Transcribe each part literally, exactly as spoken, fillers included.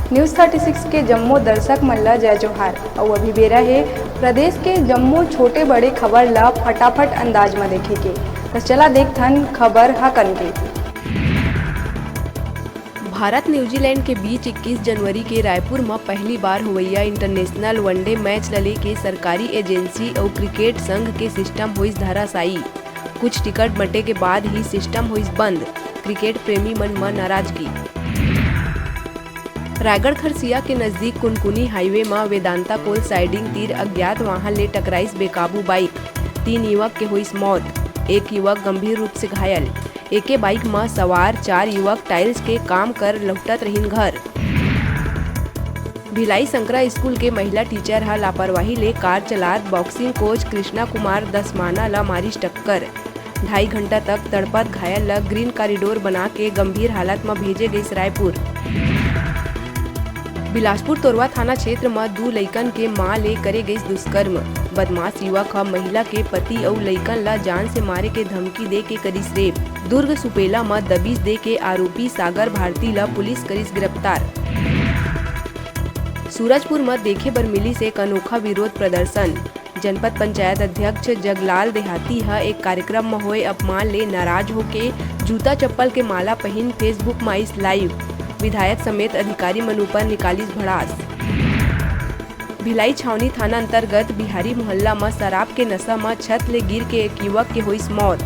News thirty six के जम्मो दर्शक मन ल जय जोहार। अउ अभी बेरा हे प्रदेश के जम्मो छोटे बड़े खबर ल फटाफट अंदाज म देखे के। त चला देखथन खबर ह कन के। भारत न्यूजीलैंड के बीच इक्कीस जनवरी के रायपुर म पहली बार होवइया इंटरनेशनल वनडे मैच ल लेके सरकारी एजेंसी अउ क्रिकेट संघ के सिस्टम होइस धराशायी। कुछ टिकट बंटे के बाद ही सिस्टम होइस बंद, क्रिकेट प्रेमी मन म नाराजगी। रायगढ़ खरसिया के नजदीक कुनकुनी हाईवे म वेदांता कोल साइडिंग तीर अज्ञात वाहन ले टकराइस बेकाबू बाइक, तीन युवक के होइस मौत, एक युवक गंभीर रूप से घायल। एके बाइक म सवार चार युवक टाइल्स के काम कर लहुटत रहिन घर। भिलाई संकरा स्कूल के महिला टीचर ह लापरवाही ले कार चलात बॉक्सिंग कोच कृष्णा कुमार दसमाना ल मारिस टक्कर। ढाई घंटा तक तड़पत घायल ल ग्रीन कॉरिडोर बना के गंभीर हालत म भेजे गइस रायपुर। बिलासपुर तोरवा थाना क्षेत्र म दू लइकन के मां ले करे गइस दुष्कर्म। बदमाश युवक ह महिला के पति अउ लइकन ल जान से मारे के धमकी दे के करिस रेप। दुर्ग सुपेला म दबिश दे के आरोपी सागर भारती ल पुलिस करिस गिरफ्तार। सूरजपुर म देखे बर मिलिस एक अनोखा विरोध प्रदर्शन। जनपद पंचायत अध्यक्ष जगलाल देहाती ह एक कार्यक्रम म होए अपमान ले नाराज होके जूता चप्पल के माला पहिन Facebook म आइस लाइव। विधायक समेत अधिकारी मन ऊपर निकालिस भड़ास। भिलाई छावनी थाना अंतर्गत बिहारी मोहल्ला म शराब के नशा म छत ले गिर के एक युवक के होइस मौत।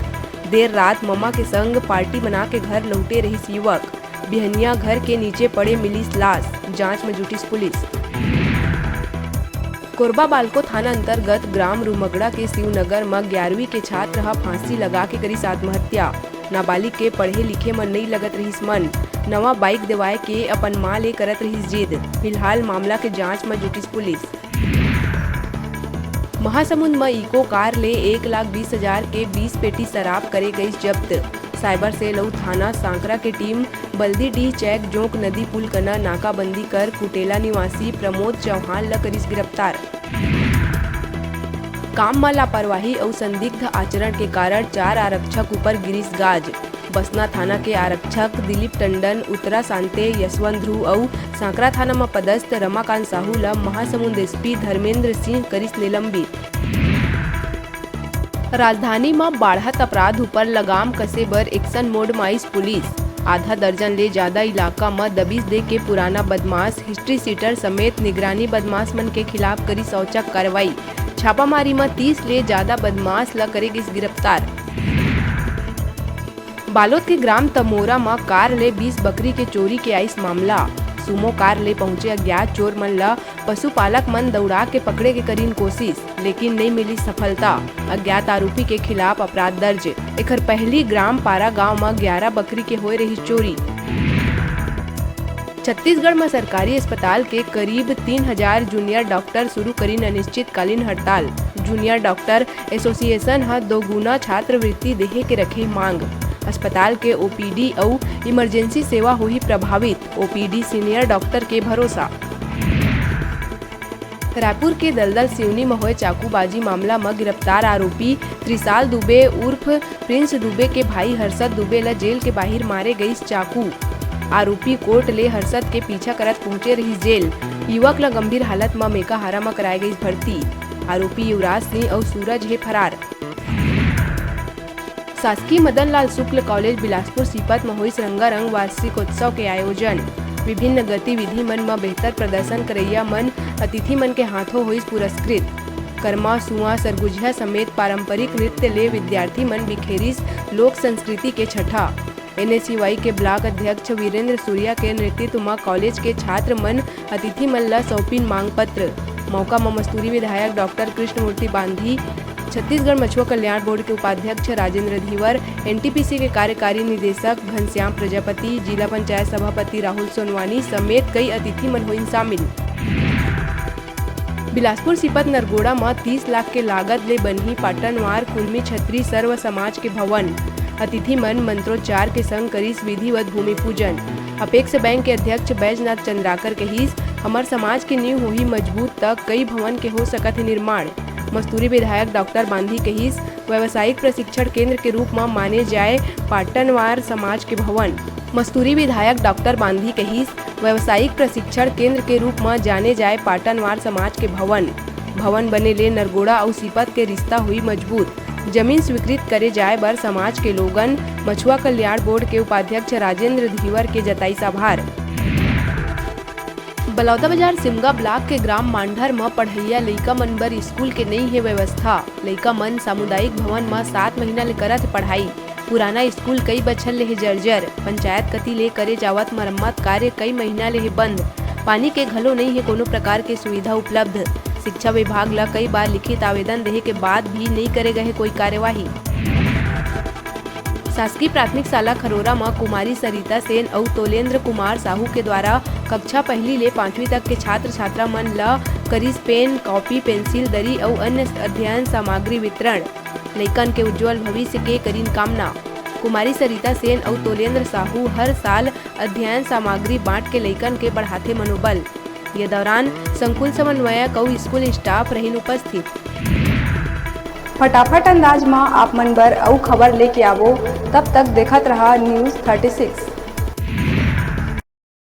देर रात ममा के संग पार्टी मना के घर लहुटे रहिस युवक। बिहनिया घर के नीचे पड़े मिलिस लाश, जांच म जुटिस पुलिस। कोरबा बालको थाना अंतर्गत ग्राम रुमगड़ा के शिवनगर म ग्यारहवीं के छात्र ह फांसी लगा के करिस आत्महत्या। नाबालिग के पढ़े लिखे म नइ लगत रहिस मन। नवा बाइक देवाए के अपन मां ले करत रहिस जिद। फिलहाल मामला के जांच म जुटिस पुलिस। महासमुंद म इको कार ले एक लाख बीस हजार के बीस पेटी शराब करे गइस जब्त। साइबर सेल अउ थाना सांकरा के टीम बल्दीडीह चेक जोंक नदी पुल कना नाकाबंदी कर कुटेला निवासी प्रमोद चौहान ल करिस गिरफ्तार। काम म लापरवाही अउ संदिग्ध आचरण के कारण चार आरक्षक ऊपर गिरिस गाज। बसना थाना के आरक्षक दिलीप टंडन, उत्तरा सांते, यशवंत ध्रुव अउ सांकरा थाना म पदस्थ रमाकांत साहू ल महासमुंद एसपी धर्मेंद्र सिंह करिस निलंबित। राजधानी म बाढ़त अपराध ऊपर लगाम कसे बर एक्शन मोड म आइस पुलिस। आधा दर्जन ले जादा इलाका म दबिश दे के पुराना बदमाश, हिस्ट्री शीटर समेत निगरानी बदमाश मन के खिलाफ करिस औचक कार्रवाई। छापामारी म तीस ले जादा बदमाश ल करे गिस गिरफ्तार। बालोद के ग्राम तमोरा म कार ले बीस बकरी के चोरी के आइस मामला। सुमो कार ले पहुंचे अज्ञात चोर मन ल पशुपालक मन दउड़ा के पकड़े के करिन कोशिश, लेकिन नइ मिलिस सफलता। अज्ञात आरोपी के खिलाफ अपराध दर्ज। एखर पहिली ग्राम पारा गांव म ग्यारह बकरी के होए रहिस चोरी। छत्तीसगढ़ म सरकारी अस्पताल के करीब तीन हजार जूनियर डॉक्टर शुरू करिन अनिश्चितकालीन हड़ताल। जूनियर डॉक्टर एसोसिएशन ह दोगुना छात्रवृत्ति देहे के रखे मांग। अस्पताल के ओपीडी अउ इमरजेंसी सेवा होही प्रभावित, ओपीडी सीनियर डॉक्टर के भरोसा। रायपुर के दलदल सिवनी म होए चाकूबाजी मामला म गिरफ्तार आरोपी त्रिशाल दुबे उर्फ प्रिंस दुबे के भाई हर्षद दुबे ल जेल के बाहिर मारे गइस चाकू। आरोपी कोर्ट ले हर्षद के पीछा करत पहुंचे रहिस जेल। युवक ल गंभीर हालत म मेकाहारा म कराए गइस भर्ती। आरोपी युवराज सिंह अउ सूरज हे फरार। शासकीय मदन लाल शुक्ल कॉलेज बिलासपुर सीपत म होइस रंगारंग वार्षिकोत्सव के आयोजन। विभिन्न गतिविधि मन म बेहतर प्रदर्शन करइया मन अतिथि मन के हाथों होइस पुरस्कृत। करमा, सुआ, सरगुजिया समेत पारंपरिक नृत्य ले विद्यार्थी मन बिखेरिस लोक संस्कृति के छठा। एनएसयूआई के ब्लॉक अध्यक्ष वीरेंद्र सूर्या के नेतृत्व म कॉलेज के छात्र मन अतिथि मन ल सौंपिन मांग पत्र। मौका म मस्तूरी विधायक डॉक्टर कृष्णमूर्ति बांधी, छत्तीसगढ़ मछुआ कल्याण बोर्ड के उपाध्यक्ष राजेंद्र धीवर, एनटीपीसी के कार्यकारी निदेशक घनश्याम प्रजापति, जिला पंचायत सभापति राहुल सोनवानी समेत कई अतिथि मन होइन शामिल। बिलासपुर सीपत नरगोड़ा म तीस लाख के लागत ले बनही पाटनवार कुलमी छतरी सर्व समाज के भवन। अतिथि मन मंत्रोच्चार के संग करिस विधिवत भूमि पूजन। अपेक्स बैंक के अध्यक्ष बैजनाथ चंद्राकर कहिस, हमर समाज के नींव होही मजबूत, त कई भवन के हो सकत हे निर्माण। मस्तूरी विधायक डॉक्टर बांधी कहिस, व्यावसायिक प्रशिक्षण केंद्र के रूप म माने जाए पाटनवार समाज के भवन। मस्तूरी विधायक डॉक्टर बांधी कहिस, व्यावसायिक प्रशिक्षण केंद्र के रूप म जाने जाए पाटनवार समाज के भवन। भवन बने ले नरगोड़ा अउ सीपत के रिश्ता हुई मजबूत। जमीन स्वीकृत करे जाए बर समाज के लोगन मछुआ कल्याण बोर्ड के उपाध्यक्ष राजेंद्र धीवर के जताइस आभार। बलौदाबाजार सिमगा ब्लॉक के ग्राम मांढर म पढ़इया लइका मन बर स्कूल के नइ हे व्यवस्था। लइका मन सामुदायिक भवन म सात महीना ले करत हे पढ़ाई। पुराना स्कूल कई बछर ले हे जर्जर। पंचायत कति ले करे जावत मरम्मत कार्य कई महीना ले हे बंद। पानी के घलो नइ हे कोनो प्रकार के सुविधा उपलब्ध। शिक्षा विभाग ल कई बार लिखित आवेदन देहे के बाद भी नइ करे गए कोई कार्यवाही। शासकीय प्राथमिक शाला खरोरा म कुमारी सरिता सेन अउ तोलेंद्र कुमार साहू के द्वारा कक्षा पहली ले पांचवी तक के छात्र छात्रा मन ल करिस पेन, कॉपी, पेंसिल, दरी अउ अन्य अध्ययन सामग्री वितरण। लइकन के उज्जवल भविष्य के करिन कामना। कुमारी सरिता सेन अउ तोलेंद्र साहू हर साल अध्ययन सामग्री बांट के लइकन के बढ़ाथे मनोबल। ये दौरान संकुल समन्वयक अउ स्कूल स्टाफ रहिन उपस्थित। फटाफट अंदाज म आप मन बर अउ खबर लेके आवो, तब तक देखत रहा News thirty six।